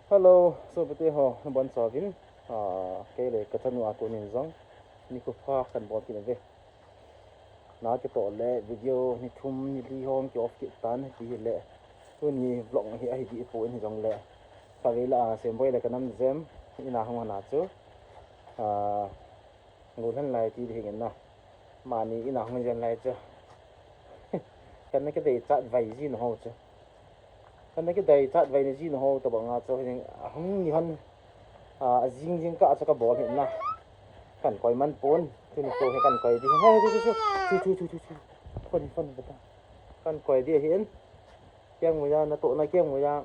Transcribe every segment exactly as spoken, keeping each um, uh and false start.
Hello, sopite ho, nabonchauvin. Ah, kei le kachanu a konin jong nikho pha kahin bol kit uve. Na kitoh le video ni thum ni li hung ki off kit tan, hiti hile tuni vlog hi ahi dih poi, hijongle kavei lah a Semboi le kanam jem in a hung hon a chu, ah, Golhang lai ti ding in na. Mani in a hung jen lai chu. Kana kidei chatvai jing ho chu. Kana kidei chatvai ni jing ho tobang a chu hung ni hon. A, ajing jing kah chu kabol hih in na. Kahin koi man pon. Tuni nikho hi kahin koi ding. Hai, chu, chu, chu. Chu, chu, chu, chu, chu. Phone, phone, bata. Kahin koi ding ahin. Kiang muja, natohna kiang muja.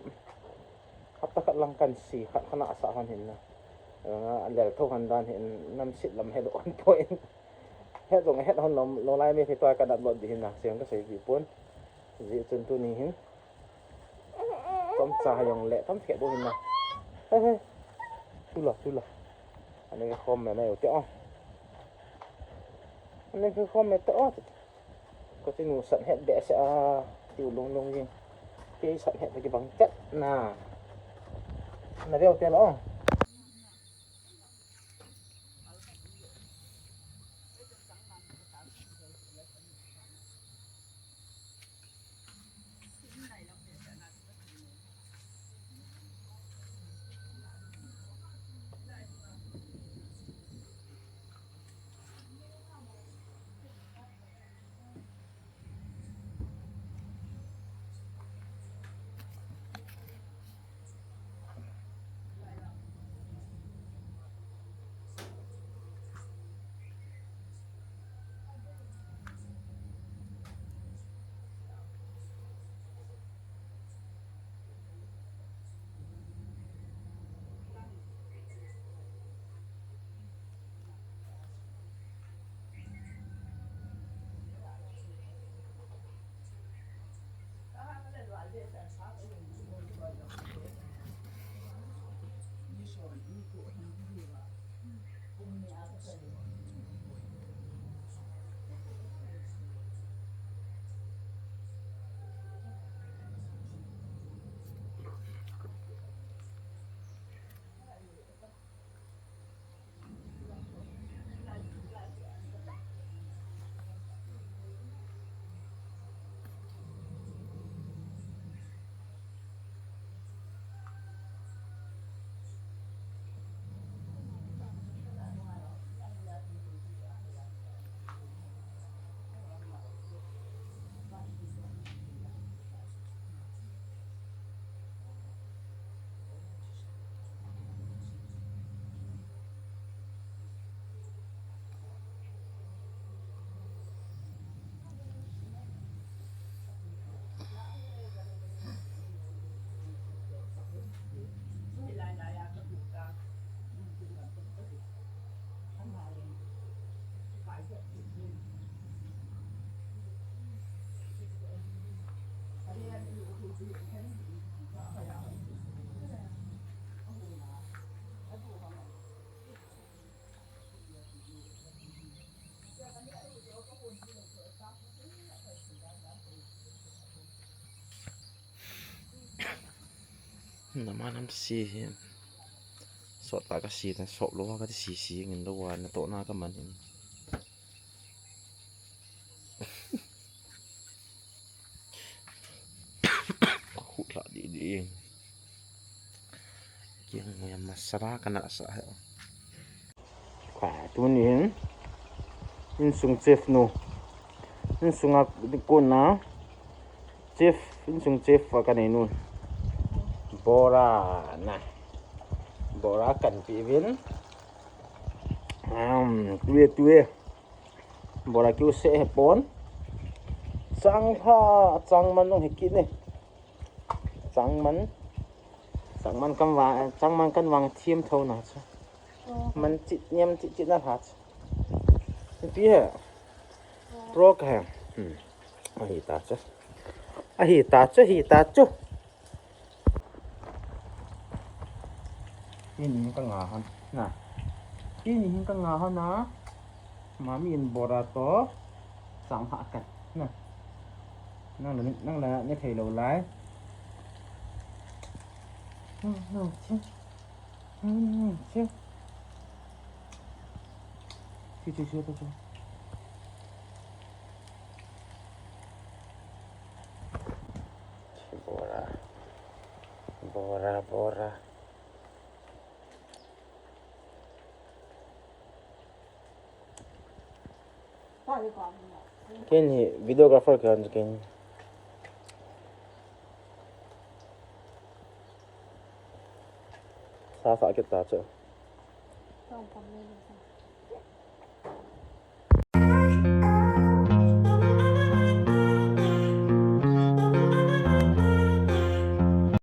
Hapta khat lang kahin si, khat khat na asa hon hin na. Ah, lel tho hon dan hin, namset lam het hon poi. Het jong het hon lou, lou lai me phe tua kahin upload ding hin na, siang kasei ding pon. Hijeh chun tuni hin. Chomcha ha jong le, chomcha khat bou hin na. He, he. Tula, tula. Ani ka khom me na yo te o. Ani ka khom me te o. Kachanu sat het behseh a, tiu lung lung jing. Kei sat het kibang chet na. Na veu te lo. Nama nam si hi. Sot ta ka si ta, sot lou ka si si ngin lou wa natohna ka man hin. Ka khut la di di. Kiang mo yang masara kana sa. Ka tuni hin. Insung chef nu. Insunga dikuna. Chef, insung chef a kanei nu. Bora na. Bora kahin pe uvin. Um, tue, tue. Bora kiu se he pon. Chang pha, chang man nung he kit ne. Chang man. Chang man kan vang, chang man kan vang thiam tho na chu. Man chit niam chit chit na ha chu. Pi he. Pro ka he. Hmm. Ahi ta chu. Ahi ta chu, ahi ta chu. Ini ka nga han. Na. Ini hin ka nga han na. Mami in bora to. Sang ha kan. Na. Nang la, nang la ne thei lou lai. Hmm, hmm, hmm. Hmm, hmm, hmm. Chi, chi, chi, chi, chi. Bora. Bora, bora. Ken hi videographer kahi chu ken. Sa sa kit ta chu.